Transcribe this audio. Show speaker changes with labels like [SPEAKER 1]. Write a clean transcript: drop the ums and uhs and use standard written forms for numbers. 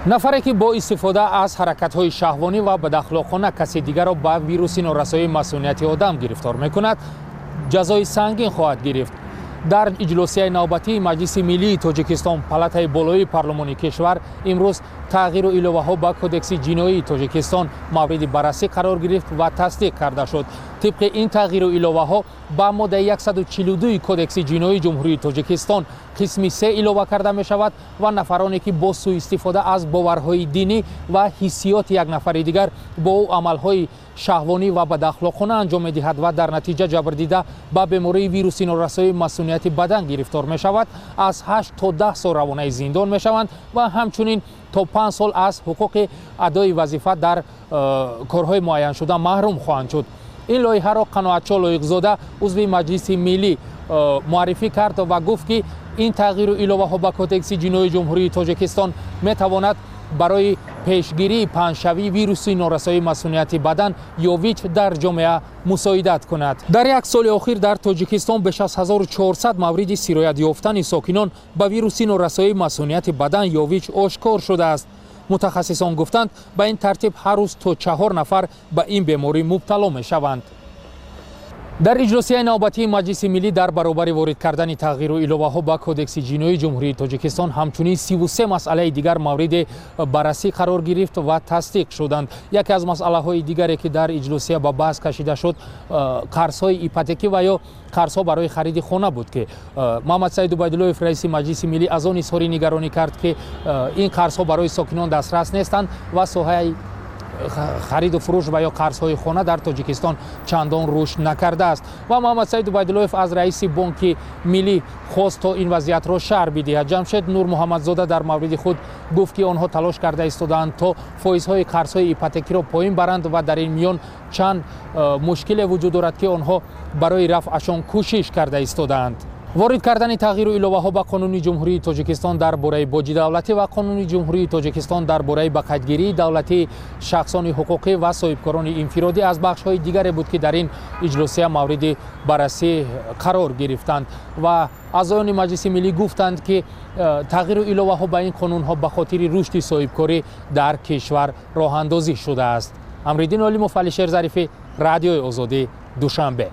[SPEAKER 1] Нафаре ки бо истифода аз ҳаракатҳои шаҳвонӣ ва бадахлоқона каси дигарро ба вируси норасоии масунияти одам гирифтор мекунад, ҷазои сангин хоҳад гирифт. Дар иҷлосияи навбатии Маҷлиси миллии Тоҷикистон, палатаи болоии парлумони кишвар, имрӯз тағйиру иловаҳо ба Кодекси ҷиноии Тоҷикистон мавриди баррасӣ қарор гирифт ва тасдиқ карда шуд. Тибқи ин тағйиру иловаҳо ба моддаи 142 Кодекси ҷиноии Ҷумҳурии Тоҷикистон қисми 3 илова карда мешавад ва нафароне ки бо сӯистифода аз боварҳои динӣ ва ҳиссиёти як нафари дигар бо ӯ амалҳои шаҳвонӣ ва бадахлоқона анҷом медиҳад ва дар натиҷа ҷабрдида ба бемории вируси норасоии масунияти бадан гирифтор мешавад, аз 8 то 10 сол равонаи зиндон мешаванд ва ҳамчунин то 5 сол аз ҳуқуқи адои вазифа дар корҳои муайяншуда маҳрум хоҳанд шуд. Ин лоиҳаро Қаноатшо Лоиқзода, узви Маҷлиси миллӣ, муаррифӣ кард ва гуфт, ки ин тағйиру иловаҳо ба Кодекси ҷиноии Ҷумҳурии Тоҷикистон метавонад барои пешгирии паҳншавии вируси норасоии масунияти бадан ё ВИЧ дар ҷомеа мусоидат кунад. Дар як соли охир дар Тоҷикистон беш аз 1400 мавриди сироят ёфтани сокинон ба вируси норасоии масунияти бадан ё ВИЧ ошкор шудааст. Мутахассисон гуфтанд, ба ин тартиб ҳар рӯз то 4 нафар ба ин беморӣ мубтало мешаванд. Дар иҷлосияи навбатии Маҷлиси миллӣ дар баробари ворид кардани тағйиру иловаҳо ба Кодекси ҷиноии Ҷумҳурии Тоҷикистон ҳамчунин 33 масъалаи дигар мавриди баррасӣ қарор гирифт ва тасдиқ шуданд. Яке аз масъалаҳои дигаре, ки дар иҷлосия ба баҳс кашида шуд, қарзҳои ипотекӣ ва ё қарзҳо барои хариди хона буд, ки Муҳаммадсаид Убайдуллоев, раиси Маҷлиси миллӣ, аз он изҳори нигаронӣ кард, ки ин қарзҳо барои сокинон дастрас нестанд ва соҳаи хариду фурӯш ва ё қарзҳои хона дар Тоҷикистон чандон рушд накардааст. Ва Муҳаммадсаид Убайдуллоев аз раиси Бонки миллӣ хост, то ин вазъиятро шарҳ бидиҳад. Ҷамшед Нурмуҳаммадзода дар мавриди худ гуфт, ки онҳо талош карда истодаанд, то фоизҳои қарзҳои ипотекиро поин баранд ва дар ин миён чанд мушкиле вуҷуд дорад, ки онҳо барои рафъашон кӯшиш карда истодаанд. Ворид кардани тағйиру иловаҳо ба Қонуни Ҷумҳурии Тоҷикистон дар бораи боҷи давлатӣ ва Қонуни Ҷумҳурии Тоҷикистон дар бораи ба қайдгирии давлатии шахсони ҳуқуқӣ ва соҳибкорони инфиродӣ аз бахшҳои дигаре буд, ки дар ин иҷлосия мавриди баррасӣ қарор гирифтанд. Ва аъзоёни Маҷлиси миллӣ гуфтанд, ки тағйиру иловаҳо ба ин қонунҳо ба хотири рушди соҳибкорӣ дар кишвар роҳандозӣ шудааст. Амриддин Олимов, Алишер Зарифӣ, Радиои Озодӣ, Душанбе.